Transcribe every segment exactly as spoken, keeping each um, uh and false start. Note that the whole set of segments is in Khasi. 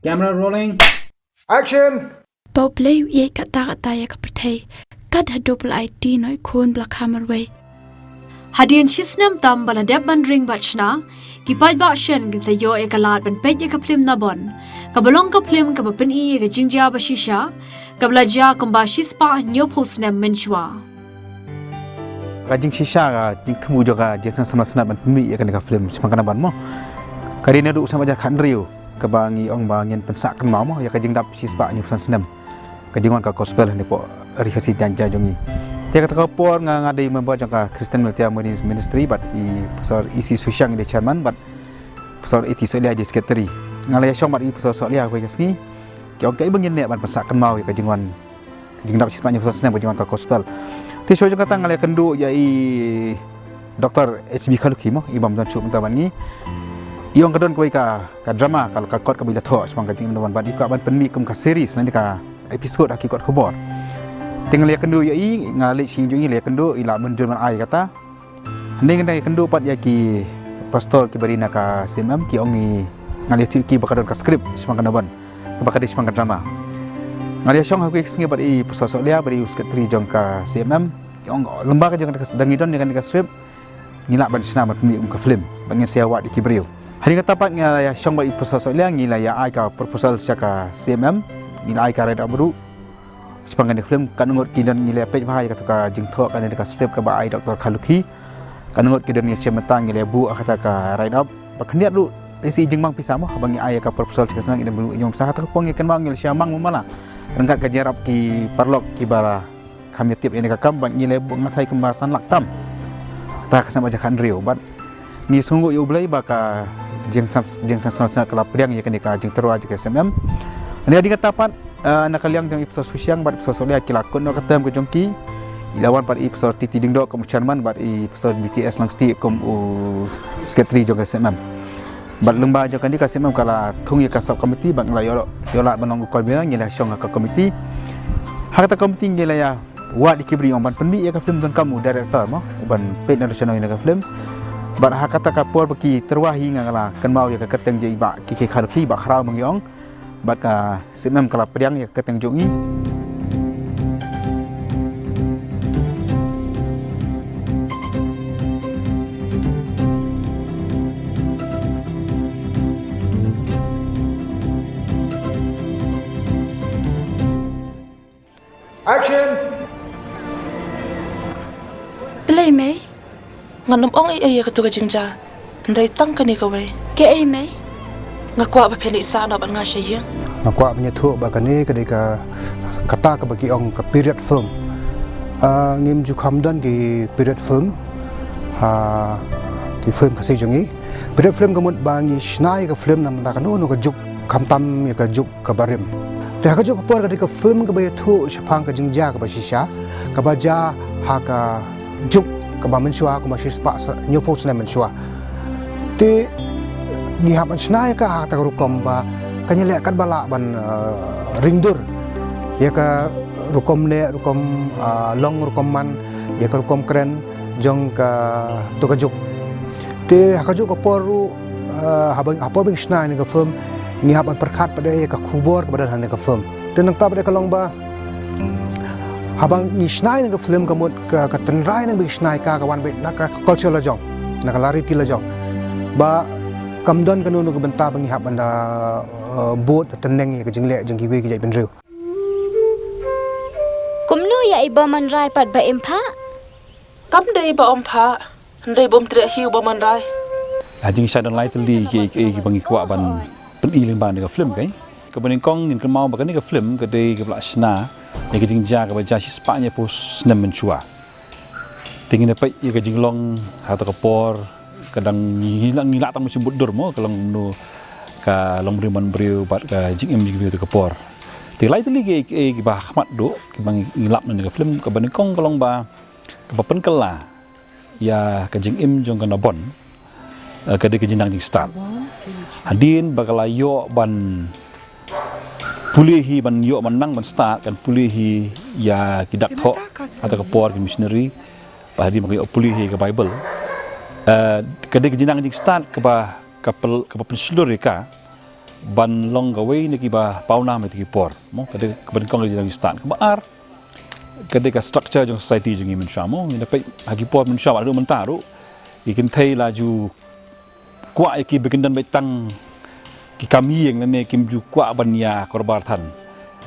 Camera rolling. Action! Ba U Blei u ïeit katta katta ïa ka pyrthei, kat haduh ba la aiti u Nongïakhun ba la kha marwei. Hadien shi snem tam ba la dep ban ring bad shna, ki paidbah shen kin sa ïoh ïa ka lad ban peit ïa ka phlim Nabon, kaba long ka phlim kaba pyni ïa ka jingjia ba shisha kaba la jia kumba shispah hynñiewphew snem mynshuwa. Ka jingshisha, ka jingthmu jong ka Jason Samla Snap ban pynmih ïa kane ka phlim shaphang ka Nabon mo. Ka dei naduh snem ar hajar khathynriew kaba ngi ong ba ngin pynsah kynmaw mo ïa ka jingdap shispah hynñiewphew san snem ka jingwan ka gospel hapoh Ri Khasi Jaiñtia jong ngi. Te kata ka por nga, nga dei member jong ka Christian Miltia Marine Ministry bad i Pastor E C Susiang i dei chairman bad Pastor A T Sohlia i dei secretary. Nga la ïashong bad i Pastor Sohlia kawei ka sngi. Ki ong kaei ba ngin leh ban pynsah kynmaw ïa ka jingwan, jingdap shispah hynñiewphew san snem ka jingwan ka gospel. Te shuwa jong kata nga la ïakynduh ïa i Doktor H B Kharlukhi mo, i bym don shuh mynta bad ngi. I ong ka don kawei ka, ka drama, ka, ka kot kaba i la thoh shaphang ka jingim Nabon bad i kwah ban pynmih kum ka series lane ka episode ha ki kot khubor. Te nga la ïakynduh ïa i, nga leit sha ïing jong i, la ïakynduh, i la mynjur ban ai kata. Hynrei nga dang ïakynduh pat ïa ki pastor kiba dei na ka C M M, ki ong i, nga la ïathuh ïa ki ba ka don ka script shaphang ka Nabon, kaba ka dei shaphang ka drama. Nga la ïashong ha kawei ka sngi bad i Pastor Sohlia, ba dei u secretary jong ka C M M. Ki ong lyngba ka jong ka, da ngi don ïa kane ka script, ngi lah ban shna ban pynmih kum ka phlim bad ngin sa ïawad ïa ki briew. Hadien kata pat nga la ïashong bad i Pastor Sohlia, ngi la ïa ai ka proposal sha ka C M M, ngi la ai ka write up ruh shaphang kane ka phlim. Katno ngut ki don, ngi la peit bha ïa kata ka jingthoh kane ka script kaba ai Doktor Kharlukhi. Katno ngut ki don ngi shim bynta, ngi la buh ha kata ka write up. Ba khyndiat ruh lehse i jingmang pisa mo, haba ngi ai ïa ka proposal sha ka C M M, ngi la buh i jingmang pisa. Kata ka por ngi kynmaw ngi la shu ïa mang mo mala ryngkat ka jingïarap ki paralok kiba la kham ïa tip ïa kane ka kam bad ngi la buh, nga tharai kumba san lak tam. Kata ka snem ar hajar khathynriew bad ngi sngewnguh ïa U Blei ba ka Jingsan, Jingsan Samla Snap ka la pdiang ïa kane ka jingtyrwa jong ka C M M. Hynrei hadien kata pat, eh, na ka liang jong i Pastor Susiang bad i Pastor Sohlia ki la kut noh ka term ka jong ki. I la wan pat i Pastor T T Diengdoh kum u chairman bad i Pastor B T S Langstieh kum u secretary jong ka C M M. Bad lyngba jong kane ka C M M ka la thung ïa ka sub committee bad nga la ïoh, ïoh lad ban long u convener, ngi la shong ha ka committee. Ha kata ka committee ngi la ïa wad ïa ki briew ban pynmih ïa ka phlim, donkam u director mo, u ban peit na ruh shano ïa ka phlim. Bad ha kata ka por ba ki tyrwa hi nga la kynmaw ïa ka kyrteng jong i Bah K K Kharlukhi, Bah Khraw ma ngi ong. Bad ka C M M ka la pdiang ïa ka kyrteng jong i. Action! Balei mei? Ngan ym ong ei ei ïa katu ka jingjia. Hynrei tang kane kawei. Kaei mei? Nga kwah ba phin leit sah noh bad nga sha ïing. Nga kwah ban ïathuh ba kane ka dei ka, kata kaba ki ong ka period film. Ah, ngim ju kham don ki period film ha ki film Khasi jong ngi. Period film ka mut ba ngi shna ïa ka film na bynta kano kano ka juk, khamtam ïa ka juk kaba rim. Te ha kajuh ka por ka dei ka film kaba ïathuh shaphang ka jingjia kaba shisha, kaba jia ha ka juk kaba mynshuwa, kumba shispah sa, hynñiewphew snem mynshuwa. Te ngi hap ban shna ïa ka ha kata ka rukom ba kan ïaleh katba lah ban, eh, ringdur ïa ka rukom neh, rukom, eh, long, rukom man, ïa ka rukom kren jong katu ka juk. Te ha kajuh ka por ruh, eh, haba, ha por ba ngi shna ïa kane ka film, ngi hap ban pyrkhat pat de ïa ka khubor kaba don ha kane ka film. Te nangta pat de ka long ba haba ngi shna ïa kane ka film ka mut ka, ka tynrai na ba ngi shna ïa ka, ka wan beit na ka culture la jong, na ka riti la jong. Ba kam don kano kano ka bynta ba ngi hap ban da, eh, bud, tynning ïa ka jingleh jong kiwei ki jaitbynriew. Kumno ïa i Bah Manrai pat, Bah Imphah? Kam dei Bah Umphah, hynrei bym treh hi u Bah Manrai. Ha jingshisha don lai tylli ki, ki, kiba ngi kwah ban pyni lyngba kane ka film, kai. Kaba nyngkong ngin kynmaw ba kane ka film ka dei kaba la shna ïa ka jingjia kaba jia shispah hynñiewphew snem mynshuwa. Te ngin ïa peit ïa ka jinglong ha kata ka por, ka dang ngi lah, ngi lah tang ban shu bud dur mo, ka long kumno, ka long briew man briew bad ka jingim jong ki briew ha kata ka por. Te lai tylli ki, ki, kiba ha khmat duh kiba ngi, ngi lap na kane ka film, kaba nyngkong ka long ba kaba pynkylla ïa ka jingim jong ka Nabon, eh, ka dei ka jingnang jingstad. Hadien ba ka la ïoh ban pule hi, ban ïoh ban nang ban stad, kan pule hi ïa ki dak thoh ha kata ka por, ki missionary. Bad hadien ba ka ïoh pule hi ïa ka Bible, eh, ka dei ka jingnang jingstad kaba, ka pel-, kaba pynshlur ïa ka ban long kawei na kiba pawnam ha kito ki por. Mo, ka dei kaba nyngkong, ka dei ka jingstad. Kaba ar, ka dei ka structure jong society jong ngi mynshwa, mo. Ngi da peit ha ki por mynshwa bad haduh mynta ruh, ki kynthei la ju kwah ïa kiba kin don beit tang ki kam ïing lane kim ju kwah ban ïa korbar than.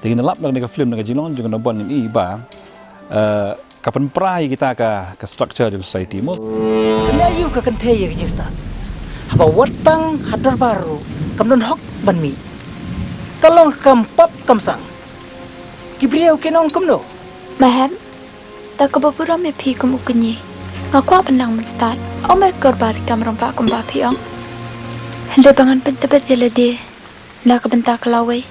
Te ngi lap na kane ka film, na ka jinglong jong ka Nabon, ngi i ba, eh, ka pynpra ïa kita ka, ka structure jong society, mo. Kane aïu ka kynthei ïa ka jingstad? Haba wat tang ha dorbar ruh kam don hok ban mih. Ka long kam pap kam sang. Ki briew kin ong kumno? Mahem, da kaba burom ïa phi kum u kñi, nga kwah ban nang mynstad. Ym eh korbar ïa ka mrong ba kumba phi ong. Hynrei ba ngan pyntbit ïa lade na ka bynta ka lawei,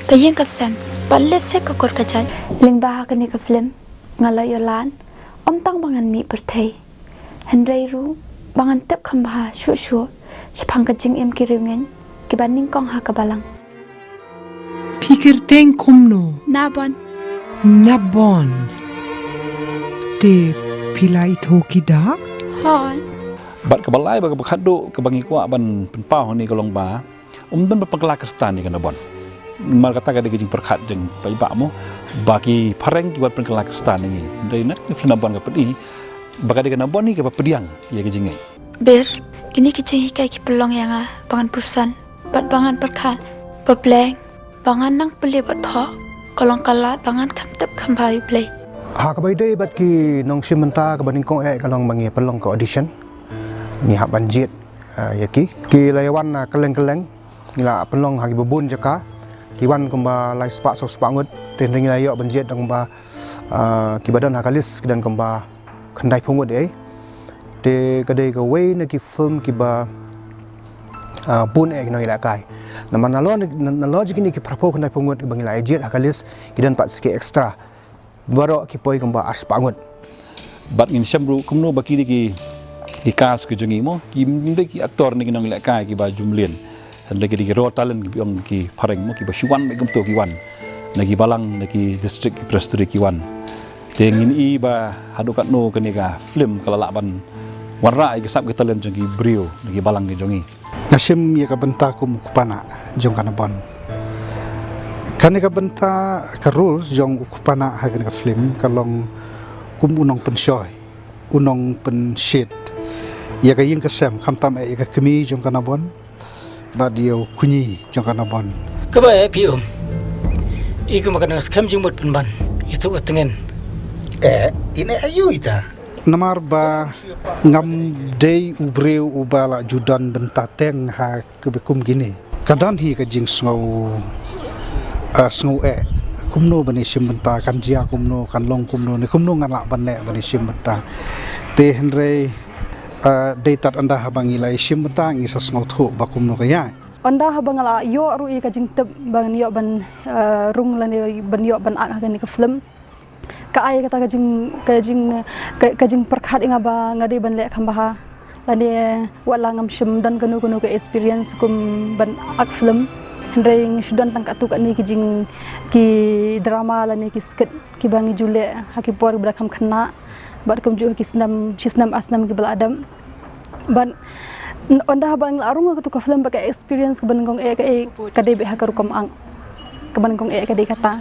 ka ïing ka sem, bad lehse ka kur ka jait. Lyngba ha kane ka film nga la ïoh lad, ym tang ba ngan mih pyrthei, hynrei ruh ba ngan tip kham bha shuh shuh shaphang ka jingim ki riewngeit kiba nyngkong ha ka balang. Phi kyrteng kumno? Nabon. Nabon. Te phi la ithuh ki dak? Hooid. Bad kaba lai bad kaba khatduh kaba ngi kwah ban pynpaw hangne ka long ba ym don ba pynkylla Khristan ïa ka Nabon. Namar kata ka dei ka jingpyrkhat jong paidbah, mo, ba ki phareng ki wan pynkylla Khristan ïa ngi. Hynrei na ka film Nabon ka pyni ba ka dei ka Nabon hi kaba pdiang ïa ka jingngeit. Ber, kine ki jinghikai ki pynlong ïa nga ba ngan puson bad ba ngan pyrkhat, ba pleng ba ngan nang pule bad thoh ka long ka lad ba ngan kham tip kham bha ïa U Blei. Ha kaba ïadei bad ki nongshim bynta, kaba nyngkong eh ka long ba ngi pynlong ka audition. Ngi hap ban jied, eh, ïa ki. Ki la ïa wan, eh, kylleng kylleng. Ngi la pynlong ha kiba bun jaka. Ki wan kumba lai spah saw spah ngut. Te hynrei ngi la ïoh ban jied da kumba, eh, kiba don ha ka list ki don kumba khyndai phew ngut eh. Te ka dei kawei na ki film kiba, ah, bun eh ki nongïalehkai. Namar nalor, nalor jong kine ki phra phew khyndai phew ngut ba ngi la ïa jied ha ka list, ki don pat sa ki extra. Baroh ki poi kumba ar spah ngut. Bad ngin shem ruh kumno ba kine ki, ki cast ki jong ngi, mo, kim dei ki actor ne ki nongïalehkai kiba ju mlien. Hynrei ki dei ki raw talent, kiba ong ki phareng, mo, kiba shu wan beit kumto ki wan na ki balang, na ki district, ki presbytery ki wan. Te ngin i ba haduh katno kane ka film ka la lah ban wanrah ïa ki sap ki talent jong ki briew na ki balang ki jong ngi. Nga shim ïa ka bynta kum u kpa jong ka Nabon. Kane ka bynta, ka role jong u kpa ha kane ka film ka long kum u nongpynshoi, u nongpynshit ïa ka ïing ka sem, khamtam eh ïa ka kmie jong ka Nabon bad ïa u kñi jong ka Nabon. Kaba eh phi um. I kumba ka nang skhem jingmut pynban ïathuh ka tngen. Eh, ine aïu ita? Namar ba ngam dei u briew uba la ju don bynta teng ha kaba kum kine. Ka don hi ka jingsngew, ah, sngew eh kumno ban ïashim bynta, kan jia kumno, kan long kumno, ne kumno ngan lah ban leh ban ïashim bynta. Te hynrei, ah, dei tad ynda haba ngi la ïashim bynta ngi sa sngewthuh ba kumno ka ïaid. Ynda haba nga la ïoh ruh ïa ka jingtip ba ngan ïoh ban, ah, rung lane ban ïoh ban act ha kane ka film, ka ai kata ka jing, ka jing, ka, ka jingpyrkhat ïa nga ba nga dei ban leh kham bha. Lane wat la ngam shym don kano kano ka experience kum ban act film. Hynrei ngi shu don tang katto katne ki jing, ki drama lane ki skit kiba ngi ju leh ha ki por ba la kham khynnah bad kumjuh ha ki snem, shi snem ar snem kiba la dep. Bad ynda haba ngi la rung ha kato ka film bad ka experience kaba nyngkong eh ka, eh, ka dei beit ha ka rukom act. Kaba nyngkong eh ka dei kata.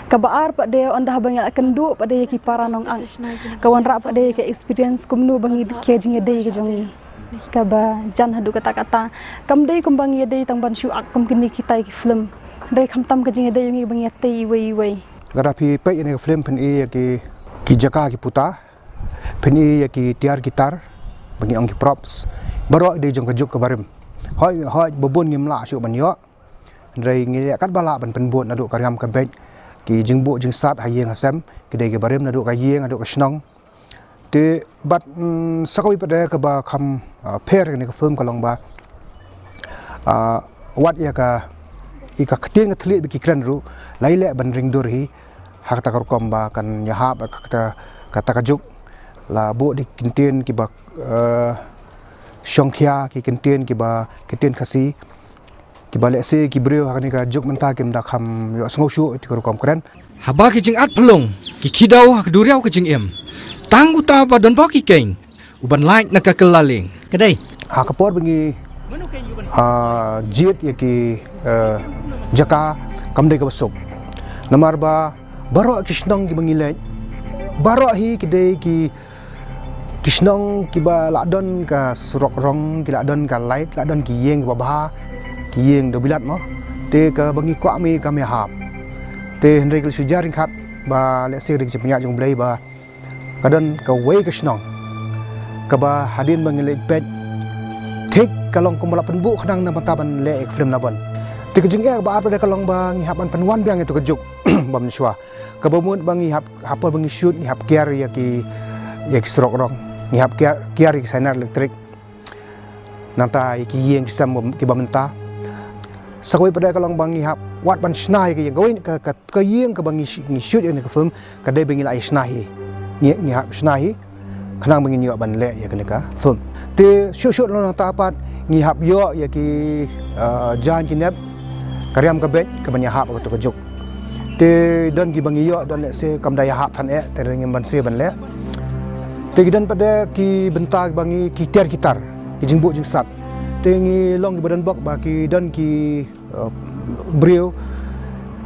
Kaba ar pat dei ynda haba ngi la kynduh pat dei ïa ki para nong act. Ka wanrah pat dei ka experience kumno ba ngi, ka jingïadei ka jong ngi. Kaba jan haduh katta katta. Kam dei kumba ngi ïadei tang ban shu act kum kine kitai ki film. Hynrei khamtam ka jingïadei jong ngi ba ngi ïatei iwei iwei. Lada phi peit ïa kane ka film phin i ïa ki, ki jaka ki puta. Phin i ïa ki tiar ki tar ba ngi ong ki props. Baroh dei jong ka juk kaba rim. Hooid, hooid, ba bun ngim lah shuh ban ïoh. Hynrei ngi leh katba lah ban pynbud naduh ka riam ka beit, ki jingbuh jingsat ha ïing ha sem, ki dei kiba rim naduh ka ïing haduh ka shnong. Te bad, mm, sa kawei pat de kaba kham, ah, pher kane ka film ka long ba, ah, wat ïa ka, ïa ka ktien ka thylliej bad ki kren ruh la ïaleh ban ring dur hi ha kata ka rukom ba kan ïahap ha kata, kata ka juk. La buh da ki kyntien kiba, eh, shongkhia, ki kyntien kiba, kyntien Khasi, kiba lehse ki briew ha kane ka juk mynta kim da kham ïohsngew shuh ïa kata ka rukom kren. Haba ki jingat phyllung ki khie daw ha ka duriaw ka jingim, tang uta ba don bok ki keiñ uban lait na ka kylla lieng. Ka dei ha ka por ba ngi, ah, jied ïa ki, eh, jaka kam dei kaba suk. Namar ba baroh ki shnong kiba ngi leit, baroh hi ki dei ki ki shnong kiba la don ka surok rong, ki la don ka light, la don ki ïing kiba bha, ki ïing da bilat mo. Te kaba ngi kwah mih kam ïahap. Te hynrei ka la shu jia ryngkat ba lehse ka dei ka jingpynïaid jong U Blei ba ka don kawei ka shnong kaba hadien ba ngi leit peit thik ka long kumba la pynbuh khnang na bynta ban leh ïa ka film Nabon. Te ka jingeh ba ar pat ka long ba ngi hap ban pynwan biang ïa tu ka juk ba mynshuwa. Kaba mut ba ngi hap, ha por ba ngi shoot ngi hap kiar ïa ki, ïa ki surok rong, ngi hap kiar, kiar ïa ki sainar elektrik. Nangta ïa ki ïing ki sem kiba mynta. Sa kawei pat ka long ba ngi hap wad ban shna ïa ka ïing, kawei ka, ka, ka ïing kaba ngi sh-, ngi shoot ïa kane ka film, ka dei ba ngi la ïa shna hi. Ngi, ngi hap shna hi khnang ba ngin ïoh ban leh ïa kane ka film. Te shuh shuh na nangta pat ngi hap ïoh ïa ki, eh, jaiñ ki nep, ka riam ka beit kaban ïahap ïa kato ka juk. Te don kiba ngi ïoh, don lehse kam da ïahap than eh, te ngim banse ban leh. Te ki don pat de ki bynta kiba ngi, ki tiar ki tar, ki jingbuh jingsat. Te ngi long kiba don bok ba ki don ki, eh, briew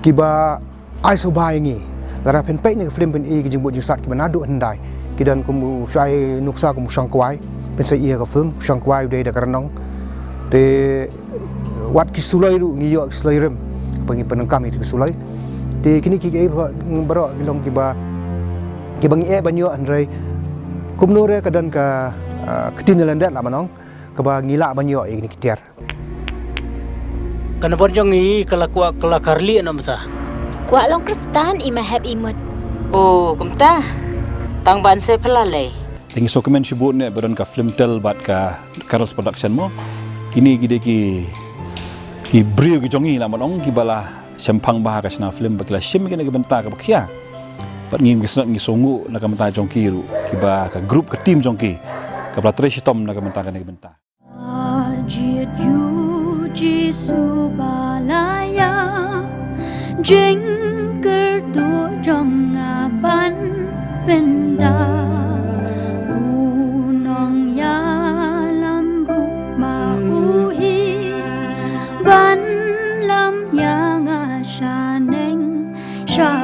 kiba ai sngewbha ïa ngi. Lada phin peit na ka film phin i ki jingbuh jingsat kiba naduh hyndai. Ki don kum u shai nuksa kum u shongkwai. Phin sa i ha ka film, u shongkwai u dei da ka rnong. Te wat ki suloi ruh ngi ïoh ki suloi rim. Ba ngi pyndonkam ïa ki suloi. Te kine kiei kiei baroh, baroh ki long kiba, kiba ngi eh ban ïoh hynrei kumno re ka don ka, ah, ktien lyndet lah ban ong, kaba ngi lah ban ïoh ïa kine ki tiar. Ka Nabon jong ngi ka la kwah ka la kyrlieh na mynta. Kwah long khristan i ma hep i mut. O kumta. Tang ban se phylla lei. Te ngi sngewkmen shibun ne ba don ka Film Tell bad ka Carols Production mo. Kine ki dei ki, ki briew ki jong ngi lah ban ong kiba la shemphang bha ha ka shna film ba ki la shim ïa kane ka bynta kaba khia. Bad ngi, ngi sngew, ngi sngewnguh na ka bynta jong ki ruh, kiba ka group, ka team jong ki kaba la trei shitom na ka bynta kane ka bynta. Jied ïa u Jisu ba la ïaid, jingkyrduh jong nga ban pynda. U nongïalam ruh ma u hi ban lam ïa nga shaneng sha